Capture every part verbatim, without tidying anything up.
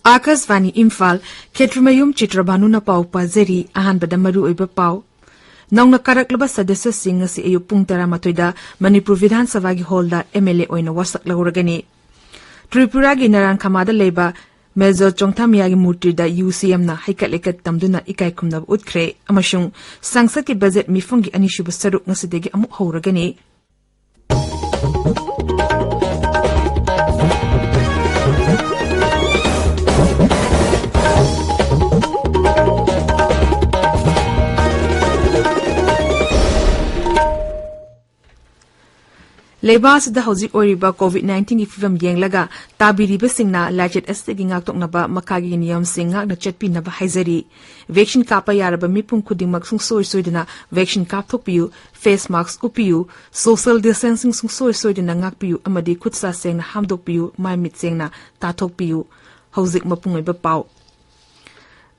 ꯑꯥꯀꯥꯁꯕꯥꯅꯤ ꯏꯝꯐꯥꯜ, ꯈꯦꯇ꯭ꯔꯤꯃꯌꯨꯝ ꯆꯤꯇ꯭ꯔꯚꯥꯅꯨꯅ ꯄꯥꯎ ꯄꯥꯖꯔꯤ꯫ ꯑꯍꯥꯟꯕꯗ ꯃꯔꯨꯑꯣꯏꯕ ꯄꯥꯎ꯫ ꯅꯧꯅ ꯀꯥꯔꯛꯂꯕ ꯁꯗꯁ꯭ꯌꯁꯤꯡ ꯉꯁꯤ ꯑꯌꯨꯛ ꯄꯨꯡ ꯇꯔꯥꯃꯥꯊꯣꯏꯗ ꯃꯅꯤꯄꯨꯔ ꯕꯤꯙꯥꯟ ꯁꯚꯥꯒꯤ ꯍꯣꯜꯗ ꯑꯦꯝ ꯑꯦꯜ ꯑꯦ ꯑꯣꯏꯅ ꯋꯥꯁꯛ ꯂꯧꯔꯒꯅꯤ꯫ ꯇ꯭ꯔꯤꯄꯨꯔꯥꯒꯤ ꯅꯔꯥꯟꯈꯃꯥꯗ ꯂꯩꯕ ꯃꯦꯖꯔ ꯆꯣꯡꯊꯥꯃꯤꯌꯥꯒꯤ ꯃꯨꯔꯇꯤꯗ ꯌꯨ ꯁꯤ ꯑꯦꯝꯅ ꯍꯩꯀꯠ ꯂꯩꯀꯠ ꯇꯝꯗꯨꯅ ꯏꯀꯥꯏ ꯈꯨꯝꯅꯕ ꯎꯠꯈ꯭ꯔꯦ ꯑꯃꯁꯨꯡ ꯁꯪꯁꯠꯀꯤ ꯕꯖꯦꯠ ꯃꯤꯐꯝꯒꯤ ꯑꯅꯤꯁꯨꯕ ꯁꯔꯨꯛ ꯉꯁꯤꯗꯒꯤ ꯑꯃꯨꯛ ꯍꯧꯔꯒꯅꯤ꯫ ꯂꯩꯕꯥꯛ ꯑꯁꯤꯗ ꯍꯧꯖꯤꯛ ꯑꯣꯏꯔꯤꯕ ꯀꯣꯚꯤꯗ ꯅꯥꯏꯟꯇꯤꯟꯒꯤ ꯐꯤꯕꯝ ꯌꯦꯡꯂꯒ ꯇꯥꯕꯤꯔꯤꯕꯁꯤꯡꯅ ꯂꯥꯏꯆꯠ ꯑꯁꯤꯗꯒꯤ ꯉꯥꯛꯊꯣꯛꯅꯕ ꯃꯈꯥꯒꯤ ꯅꯤꯌꯝꯁꯤꯡ ꯉꯥꯛꯅ ꯆꯠꯄꯤꯅꯕ ꯍꯥꯏꯖꯔꯤ꯫ ꯚꯦꯛꯁꯤꯟ ꯀꯥꯞꯄ ꯌꯥꯔꯕ ꯃꯤꯄꯨꯝ ꯈꯨꯗꯤꯡꯃꯛ ꯁꯨꯡꯁꯣꯏ ꯁꯣꯏꯗꯅ ꯚꯦꯛꯁꯤꯟ ꯀꯥꯞꯊꯣꯛꯄꯤꯌꯨ, ꯐꯦꯁ ꯃꯥꯁꯛ ꯎꯞꯄꯤꯌꯨ, ꯁꯣꯁꯤꯌꯦꯜ ꯗꯤꯁꯇꯦꯟꯁꯤꯡ ꯁꯨꯡꯁꯣꯏ ꯁꯣꯏꯗꯅ ꯉꯥꯛꯄꯤꯌꯨ ꯑꯃꯗꯤ ꯈꯨꯠ ꯁꯥ ꯁꯦꯡꯅ ꯍꯥꯝꯗꯣꯛꯄꯤꯌꯨ, ꯃꯥꯏ ꯃꯤꯠ ꯁꯦꯡꯅ ꯇꯥꯊꯣꯛꯄꯤꯌꯨ꯫ ꯍꯧꯖꯤꯛ ꯃꯄꯨꯡ ꯑꯣꯏꯕ ꯄꯥꯎ꯫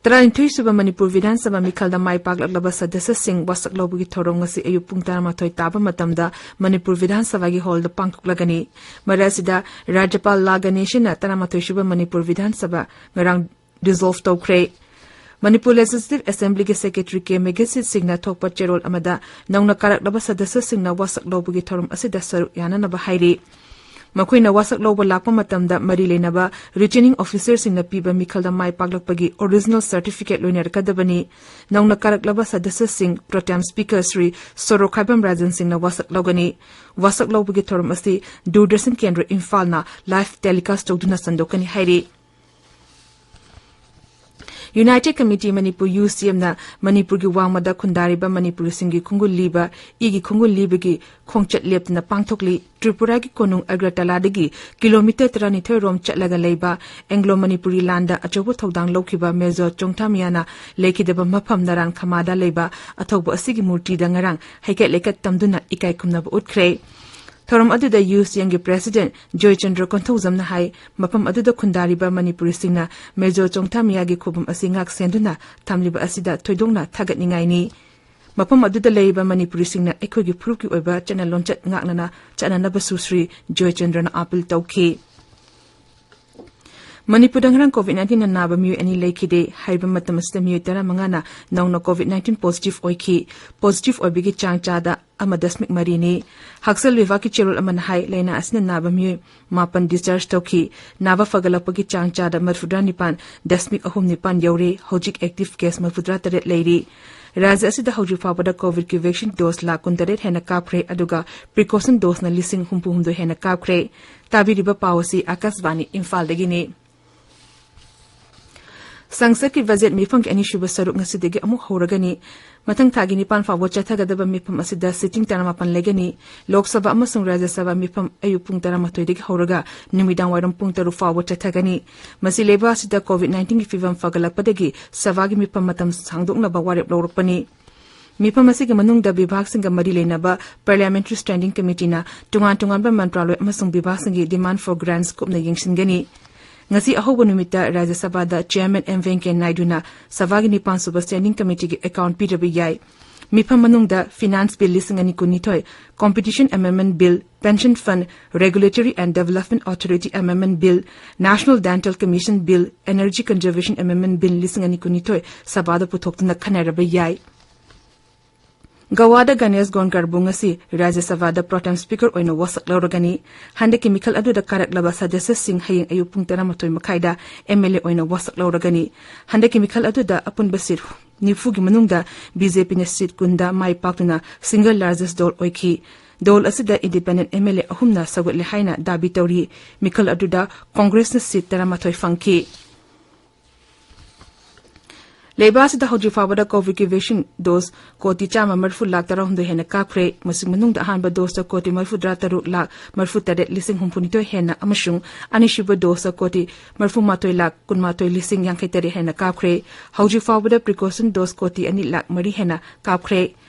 ꯇꯔꯥꯅꯤꯊꯣꯏ ꯁꯨꯕ ꯃꯅꯤꯄꯨꯔ ꯕꯤꯙꯥꯟ ꯁꯚꯥ ꯃꯤꯈꯜꯗ ꯃꯥꯏ ꯄꯥꯛꯂꯛꯂꯕ ꯁꯗꯁ꯭ꯌꯁꯤꯡ ꯋꯥꯁꯛ ꯂꯧꯕꯒꯤ ꯊꯧꯔꯝ ꯉꯁꯤ ꯑꯌꯨꯛ ꯄꯨꯡ ꯇꯔꯥꯃꯥꯊꯣꯏ ꯇꯥꯕ ꯃꯇꯝꯗ ꯃꯅꯤꯄꯨꯔ ꯕꯤꯙꯥꯟ ꯁꯚꯥꯒꯤ ꯍꯣꯜꯗ ꯄꯥꯡꯊꯣꯛꯂꯒꯅꯤ꯫ ꯃꯔꯛ ꯑꯁꯤꯗ ꯔꯥꯖ꯭ꯌꯄꯥꯜ ꯂꯥ ꯒꯅꯦꯁꯟꯅ ꯇꯔꯥꯃꯥꯊꯣꯏ ꯁꯨꯕ ꯃꯅꯤꯄꯨꯔ ꯕꯤꯙꯥꯟ ꯁꯚꯥ ꯉꯔꯥꯡ ꯗꯤꯖꯣꯜꯚ ꯇꯧꯈ꯭ꯔꯦ꯫ ꯃꯅꯤꯄꯨꯔ ꯂꯦꯖꯤꯁꯂꯦꯇꯤꯚ ꯑꯦꯁꯦꯝꯕ꯭ꯂꯤꯒꯤ ꯁꯦꯀ꯭ꯔꯦꯇꯔꯤ ꯀꯦ ꯃꯦꯘꯁꯤꯠ ꯁꯤꯡꯅ ꯊꯣꯛꯄ ꯆꯦꯔꯣꯜ ꯑꯃꯗ ꯅꯧꯅ ꯀꯥꯔꯛꯂꯕ ꯁꯗꯁ꯭ꯌꯁꯤꯡꯅ ꯋꯥꯁꯛ ꯂꯧꯕꯒꯤ ꯊꯧꯔꯝ ꯑꯁꯤꯗ ꯁꯔꯨꯛ ꯌꯥꯅꯅꯕ ꯍꯥꯏꯔꯤ꯫ ꯃꯈꯣꯏꯅ ꯋꯥꯁꯛ ꯂꯧꯕ ꯂꯥꯛꯄ ꯃꯇꯝꯗ ꯃꯔꯤ ꯂꯩꯅꯕ ꯔꯤꯇꯔꯅꯤꯡ ꯑꯣꯐꯤꯁꯔꯁꯤꯡꯅ ꯄꯤꯕ ꯃꯤꯈꯜꯗ ꯃꯥꯏ ꯄꯥꯛꯂꯛꯄꯒꯤ ꯑꯣꯔꯤꯖꯤꯅꯦꯜ ꯁꯔꯇꯤꯐꯤꯀꯦꯠ ꯂꯣꯏꯅꯔꯛꯀꯗꯕꯅꯤ꯫ ꯅꯧꯅ ꯀꯥꯔꯛꯂꯕ ꯁꯗꯁ꯭ꯌꯁꯤꯡ ꯄ꯭ꯔꯣꯇꯦꯝ ꯁ꯭ꯄꯤꯀꯔ ꯁ꯭ꯔꯤ ꯁꯣꯔꯣꯈꯥꯏꯕꯝ ꯔꯥꯖꯟ ꯁꯤꯡꯅ ꯋꯥꯁꯛ ꯂꯧꯒꯅꯤ꯫ ꯋꯥꯁꯛ ꯂꯧꯕꯒꯤ ꯊꯧꯔꯝ ꯑꯁꯤ ꯗꯨꯔꯗꯔꯁꯟ ꯀꯦꯟꯗ꯭ꯔ ꯏꯝꯐꯥꯜꯅ ꯂꯥꯏꯚ ꯇꯦꯂꯤꯀꯥꯁ ꯇꯧꯗꯨꯅ ꯁꯟꯗꯣꯛꯀꯅꯤ ꯍꯥꯏꯔꯤ꯫ ꯌꯨꯅꯥꯏꯇꯦꯗ ꯀꯃꯤꯇꯤ ꯃꯅꯤꯄꯨꯔ, ꯌꯨ ꯁꯤ ꯑꯦꯝꯅ ꯃꯅꯤꯄꯨꯔꯒꯤ ꯋꯥꯡꯃꯗ ꯈꯨꯟꯗꯥꯔꯤꯕ ꯃꯅꯤꯄꯨꯔꯤꯁꯤꯡꯒꯤ ꯈꯣꯡꯒꯨꯜ ꯂꯤꯕ, ꯏꯒꯤ ꯈꯣꯡꯒꯨꯜ ꯂꯤꯕꯒꯤ ꯈꯣꯡꯆꯠ ꯂꯦꯞꯇꯅ ꯄꯥꯡꯊꯣꯛꯂꯤ꯫ ꯇ꯭ꯔꯤꯄꯨꯔꯥꯒꯤ ꯀꯣꯅꯨꯡ ꯑꯒ꯭ꯔꯇꯂꯥꯗꯒꯤ ꯀꯤꯂꯣꯃꯤꯇꯔ ꯇꯔꯥꯅꯤꯊꯣꯏ ꯔꯣꯝ ꯆꯠꯂꯒ ꯂꯩꯕ ꯑꯦꯡꯒ꯭ꯂꯣ ꯃꯅꯤꯄꯨꯔꯤ ꯂꯥꯟꯗ ꯑꯆꯧꯕ ꯊꯧꯗꯥꯡ ꯂꯧꯈꯤꯕ ꯃꯦꯖꯔ ꯆꯣꯡꯊꯥꯃꯤꯌꯥꯅ ꯂꯩꯈꯤꯗꯕ ꯃꯐꯝ ꯅꯔꯥꯟ ꯈꯃꯥꯗ ꯂꯩꯕ ꯑꯊꯧꯕ ꯑꯁꯤꯒꯤ ꯃꯨꯔꯇꯤꯗ ꯉꯔꯥꯡ ꯍꯩꯀꯠ ꯂꯩꯀꯠ ꯇꯝꯗꯨꯅ ꯏꯀꯥꯏ ꯈꯨꯝꯅꯕ ꯎꯠꯈ꯭ꯔꯦ꯫ ꯊꯧꯔꯝ ꯑꯗꯨꯗ ꯌꯨ ꯁꯤ ꯑꯦꯝꯒꯤ ꯄ꯭ꯔꯦꯁꯤꯗꯦꯟꯠ ꯖꯣꯏꯆꯟꯗ꯭ꯔ ꯀꯣꯟꯊꯧꯖꯝꯅ ꯍꯥꯏ, ꯃꯐꯝ ꯑꯗꯨꯗ ꯈꯨꯟꯗꯥꯔꯤꯕ ꯃꯅꯤꯄꯨꯔꯤꯁꯤꯡꯅ ꯃꯦꯖꯔ ꯆꯣꯡꯊꯥꯃꯤꯌꯥꯒꯤ ꯈꯨꯕꯝ ꯑꯁꯤ ꯉꯥꯛ ꯁꯦꯟꯗꯨꯅ ꯊꯝꯂꯤꯕ ꯑꯁꯤꯗ ꯊꯣꯏꯗꯣꯛꯅ ꯊꯥꯒꯠꯅꯤꯡꯉꯥꯏꯅꯤ꯫ ꯃꯐꯝ ꯑꯗꯨꯗ ꯂꯩꯔꯤꯕ ꯃꯅꯤꯄꯨꯔꯤꯁꯤꯡꯅ ꯑꯩꯈꯣꯏꯒꯤ ꯐꯨꯔꯨꯞꯀꯤ ꯑꯣꯏꯕ ꯆꯠꯅ ꯂꯣꯟꯆꯠ ꯉꯥꯛꯅꯅ ꯆꯠꯅꯅꯕꯁꯨ ꯁ꯭ꯔꯤ ꯖꯣꯏꯆꯟꯗ꯭ꯔꯅ ꯑꯥꯄꯤꯜ ꯇꯧꯈꯤ꯫ ꯃꯅꯤꯄꯨꯔꯗ ꯉꯔꯥꯡ COVID nineteen ꯅ ꯅꯥꯕ ꯃꯤꯑꯣꯏ ꯑꯅꯤ ꯂꯩꯈꯤꯗꯦ꯫ ꯍꯥꯏꯔꯤꯕ ꯃꯇꯝ ꯑꯁꯤꯗ ꯃꯤꯑꯣꯏ ꯇꯔꯥꯃꯉꯥꯅ ꯅꯧꯅ COVID nineteen positive ꯑꯣꯏꯈꯤ꯫ Positive ꯑꯣꯏꯕꯒꯤ ꯆꯥꯡ ꯆꯥꯗ ꯑꯃ ꯗꯁꯃꯤꯛ ꯃꯔꯤꯅꯤ꯫ ꯍꯛꯁꯦꯜ ꯂꯩꯕꯥꯛꯀꯤ ꯆꯦꯔꯣꯜ ꯑꯃꯅ ꯍꯥꯏ, ꯂꯥꯏꯅꯥ ꯑꯁꯤꯅ ꯅꯥꯕ ꯃꯤꯑꯣꯏ ꯃꯥꯄꯟ discharge ꯇꯧꯈꯤ꯫ ꯅꯥꯕ ꯐꯒꯠꯂꯛꯄꯒꯤ ꯆꯥꯡ ꯆꯥꯗ ꯃꯔꯤꯐꯨꯇꯔꯥ ꯅꯤꯄꯥꯟ ꯗꯁꯃꯤꯛ ꯑꯍꯨꯝ ꯅꯤꯄꯥꯟ ꯌꯧꯔꯦ꯫ ꯍꯧꯖꯤꯛ active case ꯃꯔꯤꯐꯨꯇꯔꯥ ꯇꯔꯦꯠ ꯂꯩꯔꯤ꯫ ꯔꯥꯖ꯭ꯌ ꯑꯁꯤꯗ ꯍꯧꯖꯤꯛ ꯐꯥꯎꯕꯗ COVID ꯀꯤ vaccine dose ꯂꯥꯈ ꯀꯨꯟꯇꯔꯦꯠ ꯍꯦꯟꯅ ꯀꯥꯞꯈ꯭ꯔꯦ, ꯑꯗꯨꯒ precaution dose ꯅ ꯂꯤꯁꯤꯡ ꯍꯨꯝꯐꯨ ꯍꯨꯝꯗꯣꯏ ꯍꯦꯟꯅ ꯀꯥꯞꯈ꯭ꯔꯦ꯫ ꯇꯥꯕꯤꯔꯤꯕ ꯄꯥꯎ ꯑꯁꯤ ꯑꯥꯀꯥꯁꯕꯥꯅꯤ ꯏꯝꯐꯥꯜꯗꯒꯤꯅꯤ꯫ ꯁꯪꯁꯠꯀꯤ ꯕꯖꯦꯠ ꯃꯤꯐꯝꯒꯤ ꯑꯅꯤꯁꯨꯕ ꯁꯔꯨꯛ ꯉꯁꯤꯗꯒꯤ ꯑꯃꯨꯛ ꯍꯧꯔꯒꯅꯤ꯫ ꯃꯊꯪ ꯊꯥꯒꯤ ꯅꯤꯄꯥꯟ ꯐꯥꯎꯕ ꯆꯠꯊꯒꯗꯕ ꯃꯤꯐꯝ ꯑꯁꯤꯗ sitting ꯇꯔꯥꯃꯥꯄꯟ ꯂꯩꯒꯅꯤ꯫ ꯂꯣꯛ ꯁꯚꯥ ꯑꯃꯁꯨꯡ ꯔꯥꯖ꯭ꯌ ꯁꯚꯥ ꯃꯤꯐꯝ ꯑꯌꯨꯛ ꯄꯨꯡ ꯇꯔꯥꯃꯥꯊꯣꯏꯗꯒꯤ ꯍꯧꯔꯒ ꯅꯨꯃꯤꯗꯥꯡ ꯋꯥꯏꯔꯝ ꯄꯨꯡ ꯇꯔꯨꯛ ꯐꯥꯎꯕ ꯆꯠꯊꯒꯅꯤ꯫ ꯃꯁꯤ ꯂꯩꯕꯥꯛ ꯑꯁꯤꯗ COVID nineteen ꯒꯤ ꯐꯤꯕꯝ ꯐꯒꯠꯂꯛꯄꯗꯒꯤ ꯁꯚꯥꯒꯤ ꯃꯤꯐꯝ ꯃꯇꯝ ꯁꯥꯡꯗꯣꯛꯅꯕ ꯋꯥꯔꯦꯞ ꯂꯧꯔꯛꯄꯅꯤ꯫ ꯃꯤꯐꯝ ꯑꯁꯤꯒꯤ ꯃꯅꯨꯡꯗ ꯕꯤꯚꯥꯒꯁꯤꯡꯒ ꯃꯔꯤ ꯂꯩꯅꯕ Parliamentary Standing Committee ꯅ ꯇꯣꯉꯥꯟ ꯇꯣꯉꯥꯟꯕ ꯃꯟꯇ꯭ꯔꯥꯂꯣꯏ ꯑꯃꯁꯨꯡ ꯕꯤꯚꯥꯒꯁꯤꯡꯒꯤ demand for grants ꯀꯨꯞꯅ ꯌꯦꯡꯁꯤꯟꯒꯅꯤ꯫ ꯉꯁꯤ ꯑꯍꯧꯕ ꯅꯨꯃꯤꯠꯇ ꯔꯥꯖ꯭ꯌ ꯁꯚꯥꯗ Chairman ꯑꯦꯝ ꯚꯦꯡꯀꯩꯌꯥ ꯅꯥꯏꯗꯨꯅ ꯁꯚꯥꯒꯤ ꯅꯤꯄꯥꯟ ꯁꯨꯕ Standing Committee ꯒꯤ account ꯄꯤꯔꯕ ꯌꯥꯏ꯫ ꯃꯤꯐꯝ ꯃꯅꯨꯡꯗ Finance Bill ꯂꯤꯁꯤꯡ ꯑꯅꯤ ꯀꯨꯟꯅꯤꯊꯣꯏ, Competition Amendment Bill, Pension Fund, Regulatory and Development Authority Amendment Bill, National Dental Commission Bill, Energy Conservation Amendment Bill ꯂꯤꯁꯤꯡ ꯑꯅꯤ ꯀꯨꯟꯅꯤꯊꯣꯏ ꯁꯚꯥꯗ ꯄꯨꯊꯣꯛꯇꯨꯅ ꯈꯟꯅꯔꯕ ꯌꯥꯏ꯫ ꯒꯋꯥꯗ ꯒꯅꯦꯁ ꯒꯣꯟꯀꯔꯕꯨ ꯉꯁꯤ ꯔꯥꯖ꯭ꯌ ꯁꯚꯥꯗ pro tem speaker ꯑꯣꯏꯅ ꯋꯥꯁꯛ ꯂꯧꯔꯒꯅꯤ꯫ ꯍꯟꯗꯛꯀꯤ ꯃꯤꯈꯜ ꯑꯗꯨꯗ ꯀꯥꯔꯛꯂꯕ ꯁꯗꯁ꯭ꯌꯁꯤꯡ ꯍꯌꯦꯡ ꯑꯌꯨꯛ ꯄꯨꯡ ꯇꯔꯥꯃꯥꯊꯣꯏ ꯃꯈꯥꯏꯗ MLA ꯑꯣꯏꯅ ꯋꯥꯁꯛ ꯂꯧꯔꯒꯅꯤ꯫ ꯍꯟꯗꯛꯀꯤ ꯃꯤꯈꯜ ꯑꯗꯨꯗ ꯑꯄꯨꯟꯕ seat ꯅꯤꯐꯨꯒꯤ ꯃꯅꯨꯡꯗ BJP ꯅ seat ꯀꯨꯟꯗ ꯃꯥꯏ ꯄꯥꯛꯇꯨꯅ single largest ꯗꯣꯜ ꯑꯣꯏꯈꯤ꯫ ꯗꯣꯜ ꯑꯁꯤꯗ independent MLA ꯑꯍꯨꯝꯅ ꯁꯧꯒꯠꯂꯦ ꯍꯥꯏꯅ ꯗꯥꯕꯤ ꯇꯧꯔꯤ꯫ ꯃꯤꯈꯜ ꯑꯗꯨꯗ Congress ꯅ seat ꯇꯔꯥꯃꯥꯊꯣꯏ ꯐꯪꯈꯤ꯫ ꯂꯩꯕꯥꯛ ꯑꯁꯤꯗ ꯍꯧꯖꯤꯛ ꯐꯥꯎꯕꯗ COVID ꯀꯤ vaccine dose ꯀꯣꯇꯤ ꯆꯥꯝꯃ ꯃꯔꯤꯐꯨ ꯂꯥꯈ ꯇꯔꯥꯍꯨꯝꯗꯣꯏ ꯍꯦꯟꯅ ꯀꯥꯞꯈ꯭ꯔꯦ꯫ ꯃꯁꯤꯒꯤ ꯃꯅꯨꯡꯗ ꯑꯍꯥꯟꯕ dose ꯇ ꯀꯣꯇꯤ ꯃꯔꯤꯐꯨꯇꯔꯥ ꯇꯔꯨꯛ ꯂꯥꯈ ꯃꯔꯤꯐꯨꯇꯔꯦꯠ ꯂꯤꯁꯤꯡ ꯍꯨꯝꯐꯨꯅꯤꯊꯣꯏ ꯍꯦꯟꯅ ꯑꯃꯁꯨꯡ ꯑꯅꯤꯁꯨꯕ dose ꯇ ꯀꯣꯇꯤ ꯃꯔꯤꯐꯨꯃꯥꯊꯣꯏ ꯂꯥꯈ ꯀꯨꯟꯃꯥꯊꯣꯏ ꯂꯤꯁꯤꯡ ꯌꯥꯡꯈꯩ ꯇꯔꯦꯠ ꯍꯦꯟꯅ ꯀꯥꯞꯈ꯭ꯔꯦ꯫ ꯍꯧꯖꯤꯛ ꯐꯥꯎꯕꯗ precaution dose ꯀꯣꯇꯤ ꯑꯅꯤ ꯂꯥꯈ ꯃꯔꯤ ꯍꯦꯟꯅ ꯀꯥꯞꯈ꯭ꯔꯦ꯫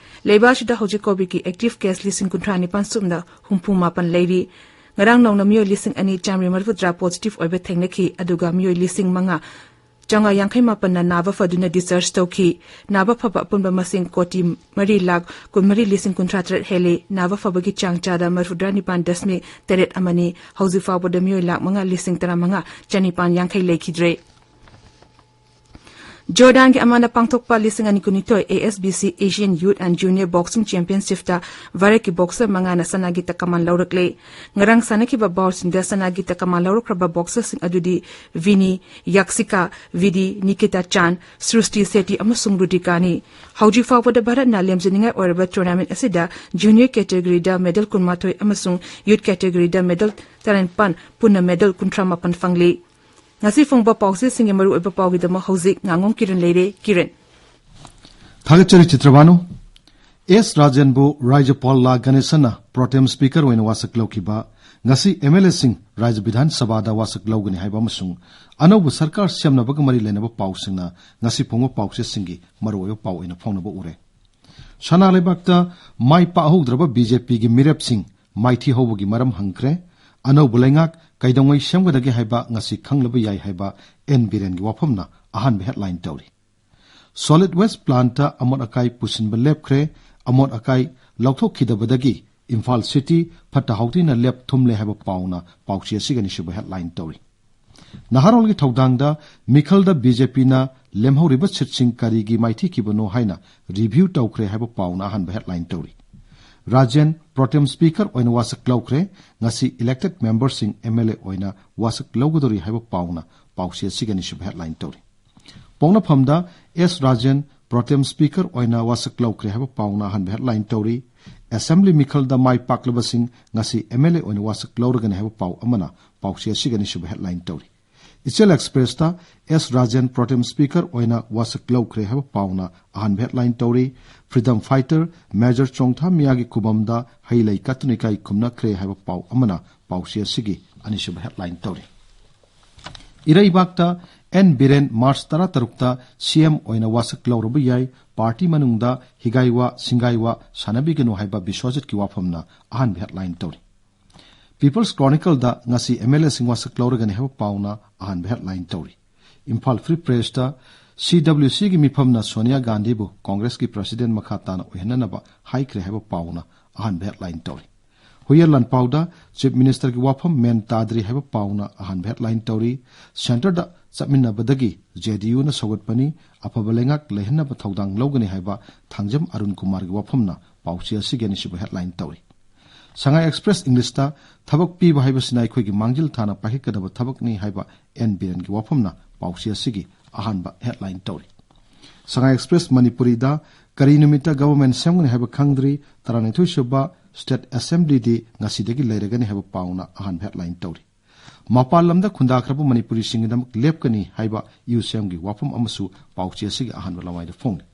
ꯂꯩꯕꯥꯛ ꯑꯁꯤꯗ ꯍꯧꯖꯤꯛ COVID ꯀꯤ active case ꯂꯤꯁꯤꯡ ꯀꯨꯟꯊ꯭ꯔꯥ ꯅꯤꯄꯥꯟ ꯁꯨꯞꯅ ꯍꯨꯝꯐꯨ ꯃꯥꯄꯟ ꯂꯩꯔꯤ꯫ ꯉꯔꯥꯡ ꯅꯧꯅ ꯃꯤꯑꯣꯏ ꯂꯤꯁꯤꯡ ꯑꯅꯤ ꯆꯥꯃꯔꯤ ꯃꯔꯤꯐꯨꯇꯔꯥ positive ꯑꯣꯏꯕ ꯊꯦꯡꯅꯈꯤ, ꯑꯗꯨꯒ ꯃꯤꯑꯣꯏ ꯂꯤꯁꯤꯡ ꯃꯉꯥ ꯆꯥꯝꯃꯉꯥ ꯌꯥꯡꯈꯩ ꯃꯥꯄꯟꯅ ꯅꯥꯕ ꯐꯗꯨꯅ discharge ꯇꯧꯈꯤ꯫ ꯅꯥꯕ ꯐꯕ ꯑꯄꯨꯟꯕ ꯃꯁꯤꯡ ꯀꯣꯇꯤ ꯃꯔꯤ ꯂꯥꯈ ꯀꯨꯟꯃꯔꯤ ꯂꯤꯁꯤꯡ ꯀꯨꯟꯊ꯭ꯔꯥ ꯇꯔꯦꯠ ꯍꯦꯜꯂꯤ꯫ ꯅꯥꯕ ꯐꯕꯒꯤ ꯆꯥꯡ ꯆꯥꯗ ꯃꯔꯤꯐꯨꯇꯔꯥ ꯅꯤꯄꯥꯟ ꯗꯁꯃꯤꯛ ꯇꯔꯦꯠ ꯑꯃꯅꯤ꯫ ꯍꯧꯖꯤꯛ ꯐꯥꯎꯕꯗ ꯃꯤꯑꯣꯏ ꯂꯥꯈ ꯃꯉꯥ ꯂꯤꯁꯤꯡ ꯇꯔꯥꯃꯉꯥ ꯆꯅꯤꯄꯥꯟ ꯌꯥꯡꯈꯩ ꯂꯩꯈꯤꯗ꯭ꯔꯦ꯫ ꯖꯣꯔꯗꯥꯟꯒꯤ ꯑꯃꯅ ꯄꯥꯡꯊꯣꯛꯄ ꯂꯤꯁꯤꯡ ꯑꯅꯤ ꯀꯨꯟꯅꯤꯊꯣꯏ A S B C Asian Youth and Junior Boxing Championship ꯇ ꯚꯥꯔꯠꯀꯤ boxer ꯃꯉꯥꯅ ꯁꯅꯥꯒꯤ ꯇꯀꯃꯥꯟ ꯂꯧꯔꯛꯂꯦ꯫ ꯉꯔꯥꯡ ꯁꯥꯟꯅꯈꯤꯕ bout ꯁꯤꯡꯗ ꯁꯅꯥꯒꯤ ꯇꯀꯃꯥꯟ ꯂꯧꯔꯛꯈ꯭ꯔꯕ boxer ꯁꯤꯡ ꯑꯗꯨꯗꯤ ꯚꯤꯅꯤ, ꯌꯥꯛꯁꯤꯀꯥ, ꯚꯤꯗꯤ, ꯅꯤꯀꯤꯇꯥ ꯆꯥꯟ, ꯁ꯭ꯔꯨꯁꯇꯤ ꯁꯦꯇꯤ ꯑꯃꯁꯨꯡ ꯔꯨꯗꯤꯀꯥꯅꯤ꯫ ꯍꯧꯖꯤꯛ ꯐꯥꯎꯕꯗ ꯚꯥꯔꯠꯅ ꯂꯦꯝꯖꯅꯤꯡꯉꯥꯏ ꯑꯣꯏꯔꯕ tournament ꯑꯁꯤꯗ junior category ꯗ medal ꯀꯨꯟꯃꯥꯊꯣꯏ ꯑꯃꯁꯨꯡ youth category ꯗ medal ꯇꯔꯥꯅꯤꯄꯥꯟ, ꯄꯨꯟꯅ medal ꯀꯨꯟꯊ꯭ꯔꯥ ꯃꯥꯄꯟ ꯐꯪꯂꯤ꯫ ꯉꯁꯤ ꯐꯣꯡꯕ ꯄꯥꯎꯆꯦꯁꯤꯡꯒꯤ ꯃꯔꯨꯑꯣꯏꯕ ꯄꯥꯎꯒꯤꯗꯃꯛ ꯍꯧꯖꯤꯛ ꯉꯥꯉꯣꯝ ꯀꯤꯔꯟ ꯂꯩꯔꯦ꯫ ꯀꯤꯔꯟ꯫ ꯊꯥꯒꯠꯆꯔꯤ ꯆꯤꯇ꯭ꯔꯕꯥꯅꯨ꯫ ꯑꯦꯁ ꯔꯥꯖꯦꯟꯕꯨ ꯔꯥꯖ꯭ꯌꯄꯥꯜ ꯂꯥ ꯒꯅꯦꯁꯟꯅ pro tem speaker ꯑꯣꯏꯅ ꯋꯥꯁꯛ ꯂꯧꯈꯤꯕ꯫ ꯉꯁꯤ M L A ꯁꯤꯡ ꯔꯥꯖ꯭ꯌ ꯕꯤꯙꯥꯟ ꯁꯚꯥꯗ ꯋꯥꯁꯛ ꯂꯧꯒꯅꯤ ꯍꯥꯏꯕ ꯑꯃꯁꯨꯡ ꯑꯅꯧꯕ ꯁꯔꯀꯥꯔ ꯁꯦꯝꯅꯕꯒ ꯃꯔꯤ ꯂꯩꯅꯕ ꯄꯥꯎꯁꯤꯡꯅ ꯉꯁꯤ ꯐꯣꯡꯕ ꯄꯥꯎꯆꯦꯁꯤꯡꯒꯤ ꯃꯔꯨꯑꯣꯏꯕ ꯄꯥꯎ ꯑꯣꯏꯅ ꯐꯣꯡꯅꯕ ꯎꯔꯦ꯫ ꯁꯅꯥ ꯂꯩꯕꯥꯛꯇ ꯃꯥꯏ ꯄꯥꯛꯍꯧꯗ꯭ꯔꯕ B J P ꯒꯤ ꯃꯤꯔꯦꯞꯁꯤꯡ ꯃꯥꯏꯊꯤ ꯍꯧꯕꯒꯤ ꯃꯔꯝ ꯍꯪꯈ꯭ꯔꯦ꯫ ꯑꯅꯧꯕ ꯂꯩꯉꯥꯛ ꯀꯩꯗꯧꯉꯩ ꯁꯦꯝꯒꯗꯒꯦ ꯍꯥꯏꯕ ꯉꯁꯤ ꯈꯪꯂꯕ ꯌꯥꯏ ꯍꯥꯏꯕ ꯑꯦꯟ ꯕꯤꯔꯦꯟꯒꯤ ꯋꯥꯐꯝꯅ ꯑꯍꯥꯟꯕ headline ꯇꯧꯔꯤ꯫ Solid waste plant ꯇ ꯑꯃꯣꯠ ꯑꯀꯥꯏ ꯄꯨꯁꯤꯟꯕ ꯂꯦꯞꯈ꯭ꯔꯦ꯫ ꯑꯃꯣꯠ ꯑꯀꯥꯏ ꯂꯧꯊꯣꯛꯈꯤꯗꯕꯗꯒꯤ ꯏꯝꯐꯥꯜ city ꯐꯠꯇ ꯍꯥꯎꯊꯤꯅ ꯂꯦꯞ ꯊꯨꯝꯂꯦ ꯍꯥꯏꯕ ꯄꯥꯎꯅ ꯄꯥꯎꯆꯦ ꯑꯁꯤꯒꯤ ꯑꯅꯤꯁꯨꯕ headline ꯇꯧꯔꯤ꯫ ꯅꯍꯥꯔꯣꯜꯒꯤ ꯊꯧꯗꯥꯡꯗ ꯃꯤꯈꯜꯗ B J P ꯅ ꯂꯦꯝꯍꯧꯔꯤꯕ seat ꯁꯤꯡ ꯀꯔꯤꯒꯤ ꯃꯥꯏꯊꯤꯈꯤꯕꯅꯣ ꯍꯥꯏꯅ review ꯇꯧꯈ꯭ꯔꯦ ꯍꯥꯏꯕ ꯄꯥꯎꯅ ꯑꯍꯥꯟꯕ headline ꯇꯧꯔꯤ꯫ ꯔꯥꯖꯦꯟ pro tem speaker ꯑꯣꯏꯅ ꯋꯥꯁꯛ ꯂꯧꯈ꯭ꯔꯦ꯫ ꯉꯁꯤ elected member ꯁꯤꯡ M L A ꯑꯣꯏꯅ ꯋꯥꯁꯛ ꯂꯧꯒꯗꯧꯔꯤ ꯍꯥꯏꯕ ꯄꯥꯎꯅ ꯄꯥꯎꯆꯦ ꯑꯁꯤꯒꯤ ꯑꯅꯤꯁꯨꯕ headline ꯇꯧꯔꯤ꯫ ꯄꯣꯛꯅꯐꯝꯗ ꯑꯦꯁ ꯔꯥꯖꯦꯟ pro tem speaker ꯑꯣꯏꯅ ꯋꯥꯁꯛ ꯂꯧꯈ꯭ꯔꯦ ꯍꯥꯏꯕ ꯄꯥꯎꯅ ꯑꯍꯥꯟꯕ headline ꯇꯧꯔꯤ꯫ Assembly ꯃꯤꯈꯜꯗ ꯃꯥꯏ ꯄꯥꯛꯂꯕꯁꯤꯡ ꯉꯁꯤ M L A ꯑꯣꯏꯅ ꯋꯥꯁꯛ ꯂꯧꯔꯒꯅꯤ ꯍꯥꯏꯕ ꯄꯥꯎ ꯑꯃꯅ ꯄꯥꯎꯆꯦ ꯑꯁꯤꯒꯤ ꯑꯅꯤꯁꯨꯕ headline ꯇꯧꯔꯤ꯫ ꯏꯆꯦꯜ Express ꯇ ꯑꯦꯁ ꯔꯥꯖꯦꯟ pro tem speaker ꯑꯣꯏꯅ ꯋꯥꯁꯛ ꯂꯧꯈ꯭ꯔꯦ ꯍꯥꯏꯕ ꯄꯥꯎꯅ ꯑꯍꯥꯟꯕ headline ꯇꯧꯔꯤ꯫ Freedom fighter Major ꯆꯣꯡꯊꯥ ꯃꯤꯌꯥꯒꯤ ꯈꯨꯕꯝꯗ ꯍꯩ ꯂꯩ ꯀꯠꯇꯨꯅ ꯏꯀꯥꯏ ꯈꯨꯝꯅꯈ꯭ꯔꯦ ꯍꯥꯏꯕ ꯄꯥꯎ ꯑꯃꯅ ꯄꯥꯎꯆꯦ ꯑꯁꯤꯒꯤ ꯑꯅꯤꯁꯨꯕ headline ꯇꯧꯔꯤ꯫ ꯏꯔꯩꯕꯥꯛꯇ ꯑꯦꯟ ꯕꯤꯔꯦꯟ March ꯇꯔꯥꯇꯔꯨꯛꯇ C M ꯑꯣꯏꯅ ꯋꯥꯁꯛ ꯂꯧꯔꯕ ꯌꯥꯏ꯫ Party ꯃꯅꯨꯡꯗ ꯍꯤꯒꯥꯏꯋꯥ ꯁꯤꯡꯒꯥꯏꯋꯥ ꯁꯥꯟꯅꯕꯤꯒꯅꯨ ꯍꯥꯏꯕ ꯕꯤꯁ꯭ꯋꯖꯤꯠꯀꯤ ꯋꯥꯐꯝꯅ ꯑꯍꯥꯟꯕ headline ꯇꯧꯔꯤ꯫ People's Chronicle ꯗ ꯉꯁꯤ M L A ꯁꯤꯡ ꯋꯥꯁꯛ ꯂꯧꯔꯒꯅꯤ ꯍꯥꯏꯕ ꯄꯥꯎꯅ ꯑꯍꯥꯟꯕ headline ꯇꯧꯔꯤ꯫ ꯏꯝꯐꯥꯜ ꯐ꯭ꯔꯤ ꯄ꯭ꯔꯦꯁꯇ ꯁꯤ ꯗꯕ꯭ꯂꯤꯎ ꯁꯤꯒꯤ ꯃꯤꯐꯝꯅ ꯁꯣꯅꯤꯌꯥ ꯒꯥꯟꯙꯤꯕꯨ ꯀꯣꯡꯒ꯭ꯔꯦꯁꯀꯤ ꯄ꯭ꯔꯁꯤꯗꯦꯟ ꯃꯈꯥ ꯇꯥꯅ ꯑꯣꯏꯍꯟꯅꯅꯕ ꯍꯥꯏꯈ꯭ꯔꯦ ꯍꯥꯏꯕ ꯄꯥꯎꯅ ꯑꯍꯥꯟꯕ ꯍꯦꯗꯂꯥꯏꯟ ꯇꯧꯔꯤ꯫ ꯍꯨꯌꯔ ꯂꯥꯟꯄꯥꯎꯗ ꯆꯤꯐ ꯃꯤꯅꯤꯁꯇꯔꯒꯤ ꯋꯥꯐꯝ ꯃꯦꯟ ꯇꯥꯗ꯭ꯔꯤ ꯍꯥꯏꯕ ꯄꯥꯎꯅ ꯑꯍꯥꯟꯕ ꯍꯦꯗꯂꯥꯏꯟ ꯇꯧꯔꯤ꯫ ꯁꯦꯟꯇꯔꯗ ꯆꯠꯃꯤꯟꯅꯕꯗꯒꯤ ꯖꯦ ꯗꯤ ꯌꯨꯅ ꯁꯧꯒꯠꯄꯅꯤ, ꯑꯐꯕ ꯂꯩꯉꯥꯛ ꯂꯩꯍꯟꯅꯕ ꯊꯧꯗꯥꯡ ꯂꯧꯒꯅꯤ ꯍꯥꯏꯕ ꯊꯥꯡꯖꯝ ꯑꯔꯨꯟ ꯀꯨꯃꯥꯔꯒꯤ ꯋꯥꯐꯝꯅ ꯄꯥꯎꯆꯦ ꯑꯁꯤꯒꯤ ꯑꯅꯤꯁꯨꯕ ꯍꯦꯗꯂꯥꯏꯟ ꯇꯧꯔꯤ꯫ ꯁꯉꯥꯏ ꯑꯦꯛꯁꯄ꯭ꯔꯦꯁ ꯏꯪꯂꯤꯁꯇ ꯊꯕꯛ ꯄꯤꯕ ꯍꯥꯏꯕꯁꯤꯅ ꯑꯩꯈꯣꯏꯒꯤ ꯃꯥꯡꯖꯤꯜ ꯊꯥꯅ ꯄꯥꯏꯈꯠꯀꯗꯕ ꯊꯕꯛꯅꯤ ꯍꯥꯏꯕ ꯑꯦꯟ ꯕꯤꯔꯦꯟꯒꯤ ꯋꯥꯐꯝꯅ ꯄꯥꯎꯆꯦ ꯑꯁꯤꯒꯤ ꯑꯍꯥꯟꯕ ꯍꯦꯗꯂꯥꯏꯟ ꯇꯧꯔꯤ꯫ ꯁꯉꯥꯏ ꯑꯦꯛꯁꯄ꯭ꯔꯦꯁ ꯃꯅꯤꯄꯨꯔꯤꯗ ꯀꯔꯤ ꯅꯨꯃꯤꯠꯇ ꯒꯚꯔꯟꯃꯦꯟꯠ ꯁꯦꯝꯒꯅꯤ ꯍꯥꯏꯕ ꯈꯪꯗ꯭ꯔꯤ, ꯇꯔꯥꯅꯤꯊꯣꯏꯁꯨꯕ ꯁ꯭ꯇꯦꯠ ꯑꯦꯁꯦꯝꯕ꯭ꯂꯤꯗꯤ ꯉꯁꯤꯗꯒꯤ ꯂꯩꯔꯒꯅꯤ ꯍꯥꯏꯕ ꯄꯥꯎꯅ ꯑꯍꯥꯟꯕ ꯍꯦꯗꯂꯥꯏꯟ ꯇꯧꯔꯤ꯫ ꯃꯄꯥꯟ ꯂꯝꯗ ꯈꯨꯟꯗꯥꯈ꯭ꯔꯕ ꯃꯅꯤꯄꯨꯔꯤꯁꯤꯡꯒꯤꯗꯃꯛ ꯂꯦꯞꯀꯅꯤ ꯍꯥꯏꯕ ꯌꯨ ꯁꯤ ꯑꯦꯝꯒꯤ ꯋꯥꯐꯝ ꯑꯃꯁꯨ ꯄꯥꯎꯆꯦ ꯑꯁꯤꯒꯤ ꯑꯍꯥꯟꯕ ꯂꯃꯥꯏꯗ ꯐꯣꯡꯂꯤ꯫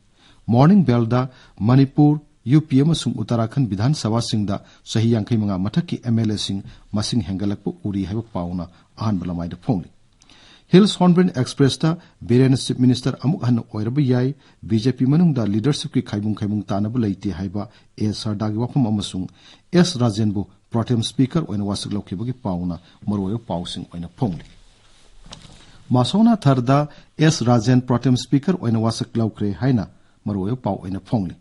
ꯃꯣꯔꯅꯤꯡ ꯕꯦꯜꯗ ꯃꯅꯤꯄꯨꯔ, ꯌꯨ ꯄꯤ ꯑꯃꯁꯨꯡ ꯎꯠꯇꯔꯥꯈꯟꯗ ꯕꯤꯙꯥꯟ ꯁꯚꯥꯁꯤꯡꯗ ꯆꯍꯤ ꯌꯥꯡꯈꯩ ꯃꯉꯥ ꯃꯊꯛꯀꯤ ꯑꯦꯝ ꯑꯦꯜ ꯑꯦꯁꯤꯡ ꯃꯁꯤꯡ ꯍꯦꯟꯒꯠꯂꯛꯄ ꯎꯔꯤ ꯍꯥꯏꯕ ꯄꯥꯎꯅ ꯑꯍꯥꯟꯕ ꯂꯃꯥꯏꯗ ꯐꯣꯡꯂꯤ꯫ ꯍꯤꯜꯁ ꯍꯣꯔꯟꯕꯤꯜ ꯑꯦꯛꯁꯄ꯭ꯔꯦꯁꯇ ꯕꯤꯔꯦꯟ ꯆꯤꯐ ꯃꯤꯅꯤꯁꯇꯔ ꯑꯃꯨꯛ ꯍꯟꯅ ꯑꯣꯏꯔꯕ ꯌꯥꯏ, ꯕꯤ ꯖꯦ ꯄꯤ ꯃꯅꯨꯡꯗ ꯂꯤꯗꯔꯁꯤꯞꯀꯤ ꯈꯥꯏꯕꯨꯡ ꯈꯥꯏꯕꯨꯡ ꯇꯥꯅꯕ ꯂꯩꯇꯦ ꯍꯥꯏꯕ ꯑꯦ ꯁꯔꯗꯥꯒꯤ ꯋꯥꯐꯝ ꯑꯃꯁꯨꯡ ꯑꯦꯁ ꯔꯥꯖꯦꯟꯕꯨ ꯄ꯭ꯔꯣꯇꯦꯝ ꯁ꯭ꯄꯤꯀꯔ ꯑꯣꯏꯅ ꯋꯥꯁꯛ ꯂꯧꯈꯤꯕꯒꯤ ꯄꯥꯎꯅ ꯃꯔꯨꯑꯣꯏꯕ ꯄꯥꯎꯁꯤꯡ ꯑꯣꯏꯅ ꯐꯣꯡꯂꯤ꯫ ꯃꯥꯁꯣꯅꯥ ꯊꯔꯗ ꯑꯦꯁ ꯔꯥꯖꯦꯟ ꯄ꯭ꯔꯣꯇꯦꯝ ꯁ꯭ꯄꯤꯀꯔ ꯑꯣꯏꯅ ꯋꯥꯁꯛ ꯂꯧꯈ꯭ꯔꯦ ꯍꯥꯏꯅ ꯃꯔꯨꯑꯣꯏꯕ ꯄꯥꯎ ꯑꯣꯏꯅ ꯐꯣꯡꯂꯤ꯫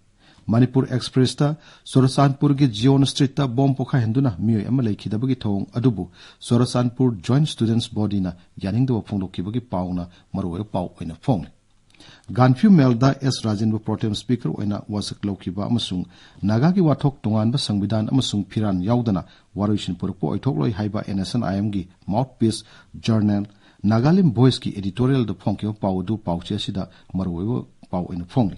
ꯃꯅꯤꯄꯨꯔ ꯑꯦꯛꯁꯄ꯭ꯔꯦꯁꯇ ꯆꯨꯔꯆꯥꯟꯄꯨꯔꯒꯤ ꯖꯤꯑꯣꯟ ꯁ꯭ꯇ꯭ꯔꯤꯠꯇ ꯕꯣꯝ ꯄꯣꯈꯥꯏꯍꯟꯗꯨꯅ ꯃꯤꯑꯣꯏ ꯑꯃ ꯂꯩꯈꯤꯗꯕꯒꯤ ꯊꯧꯑꯣꯡ ꯑꯗꯨꯕꯨ ꯆꯨꯔꯆꯥꯟꯄꯨꯔ ꯖꯣꯏꯟꯠ ꯁ꯭ꯇꯨꯗꯦꯟꯠꯁ ꯕꯣꯗꯤꯅ ꯌꯥꯅꯤꯡꯗꯕ ꯐꯣꯡꯗꯣꯛꯈꯤꯕꯒꯤ ꯄꯥꯎꯅ ꯃꯔꯨꯑꯣꯏꯕ ꯄꯥꯎ ꯑꯣꯏꯅ ꯐꯣꯡꯂꯤ꯫ ꯒꯥꯟꯐ꯭ꯌꯨ ꯃꯦꯜꯗ ꯑꯦꯁ ꯔꯥꯖꯦꯟꯕꯨ ꯄ꯭ꯔꯣꯇꯦꯝ ꯁ꯭ꯄꯤꯀꯔ ꯑꯣꯏꯅ ꯋꯥꯁꯛ ꯂꯧꯈꯤꯕ ꯑꯃꯁꯨꯡ ꯅꯥꯒꯥꯒꯤ ꯋꯥꯊꯣꯛ ꯇꯣꯉꯥꯟꯕ ꯁꯪꯕꯤꯙꯥꯟ ꯑꯃꯁꯨꯡ ꯐꯤꯔꯥꯟ ꯌꯥꯎꯗꯅ ꯋꯥꯔꯣꯏꯁꯤꯟ ꯄꯨꯔꯛꯄ ꯑꯣꯏꯊꯣꯛꯂꯣꯏ ꯍꯥꯏꯕ ꯑꯦꯟ ꯑꯦꯁ ꯑꯦꯟ ꯑꯥꯏ ꯑꯦꯝꯒꯤ ꯃꯥꯎꯠꯄꯤꯁ ꯖꯔꯅꯦꯜ ꯅꯥꯒꯥꯂꯦꯟ ꯚꯣꯏꯁꯀꯤ ꯑꯦꯗꯤꯇꯣꯔꯤꯌꯦꯜꯗ ꯐꯣꯡꯈꯤꯕ ꯄꯥꯎ ꯑꯗꯨ ꯄꯥꯎꯆꯦ ꯑꯁꯤꯗ ꯃꯔꯨꯑꯣꯏꯕ ꯄꯥꯎ ꯑꯣꯏꯅ ꯐꯣꯡꯂꯤ꯫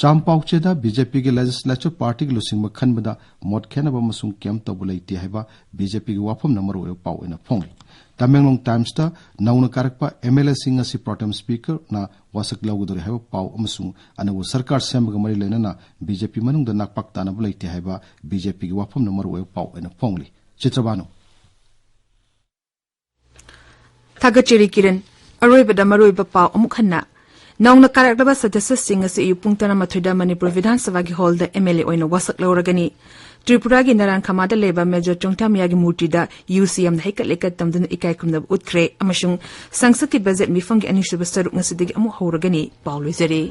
ꯆꯥꯝ ꯄꯥꯎꯆꯦꯗ ꯕꯤ ꯖꯦ ꯄꯤꯒꯤ ꯂꯦꯖꯤꯁꯂꯦꯆꯔ ꯄꯥꯔꯇꯤꯒꯤ ꯂꯨꯆꯤꯡꯕ ꯈꯟꯕꯗ ꯃꯣꯠ ꯈꯦꯠꯅꯕ ꯑꯃꯁꯨꯡ ꯀꯦꯝ ꯇꯧꯕ ꯂꯩꯇꯦ ꯍꯥꯏꯕ ꯕꯤ ꯖꯦ ꯄꯤꯒꯤ ꯋꯥꯐꯝꯅ ꯃꯔꯨꯑꯣꯏꯕ ꯄꯥꯎ ꯑꯣꯏꯅ ꯐꯣꯡꯂꯤ꯫ ꯇꯃꯦꯡꯂꯣꯡ ꯇꯥꯏꯝꯁꯇ ꯅꯧꯅ ꯀꯥꯔꯛꯄ ꯑꯦꯝ ꯑꯦꯜ ꯑꯦꯁꯤꯡ ꯑꯁꯤ ꯄ꯭ꯔꯣꯇꯦꯝ ꯁ꯭ꯄꯤꯀꯔꯅ ꯋꯥꯁꯛ ꯂꯧꯒꯗꯧꯔꯤ ꯍꯥꯏꯕ ꯄꯥꯎ ꯑꯃꯁꯨꯡ ꯑꯅꯧꯕ ꯁꯔꯀꯥꯔ ꯁꯦꯝꯕꯒ ꯃꯔꯤ ꯂꯩꯅꯅ ꯕꯤ ꯖꯦ ꯄꯤ ꯃꯅꯨꯡꯗ ꯅꯥꯛꯄꯥꯛ ꯇꯥꯅꯕ ꯂꯩꯇꯦ ꯍꯥꯏꯕ ꯕꯤ ꯖꯦ ꯄꯤꯒꯤ ꯋꯥꯐꯝꯅ ꯃꯔꯨꯑꯣꯏꯕ ꯄꯥꯎ ꯑꯣꯏꯅ ꯐꯣꯡꯂꯤ꯫ ꯆꯤꯇ꯭ꯔꯕꯥꯅꯨ꯫ ꯊꯥꯒꯠꯆꯔꯤ ꯀꯤꯔꯟ꯫ ꯑꯔꯣꯏꯕꯗ ꯃꯔꯨꯑꯣꯏꯕ ꯄꯥꯎ ꯑꯃꯨꯛ ꯍꯟꯅ꯫ ꯅꯧꯅ ꯀꯥꯔꯛꯂꯕ ꯁꯗꯁ꯭ꯌꯁꯤꯡ ꯑꯁꯤ ꯑꯌꯨꯛ ꯄꯨꯡ ꯇꯔꯥꯃꯥꯊꯣꯏꯗ ꯃꯅꯤꯄꯨꯔ ꯕꯤꯙꯥꯟ ꯁꯚꯥꯒꯤ ꯍꯣꯜꯗ ꯑꯦꯝ ꯑꯦꯜ ꯑꯦ ꯑꯣꯏꯅ ꯋꯥꯁꯛ ꯂꯧꯔꯒꯅꯤ꯫ ꯇ꯭ꯔꯤꯄꯨꯔꯥꯒꯤ ꯅꯔꯥꯟ ꯈꯃꯥꯗ ꯂꯩꯕ ꯃꯦꯖꯔ ꯆꯣꯡꯊꯥꯃꯤꯌꯥꯒꯤ ꯃꯨꯔꯇꯤꯗ ꯌꯨ ꯁꯤ ꯌꯥꯝꯅ ꯍꯩꯀꯠ ꯂꯩꯀꯠ ꯇꯝꯗꯨꯅ ꯏꯀꯥꯏ ꯈꯨꯝꯅꯕ ꯎꯠꯈ꯭ꯔꯦ ꯑꯃꯁꯨꯡ ꯁꯪꯁꯠꯀꯤ ꯕꯖꯦꯠ ꯃꯤꯐꯝꯒꯤ ꯑꯅꯤꯁꯨꯕ ꯁꯔꯨꯛ ꯉꯁꯤꯗꯒꯤ ꯑꯃꯨꯛ ꯍꯧꯔꯒꯅꯤ꯫ ꯄꯥꯎ ꯂꯣꯏꯖꯔꯦ꯫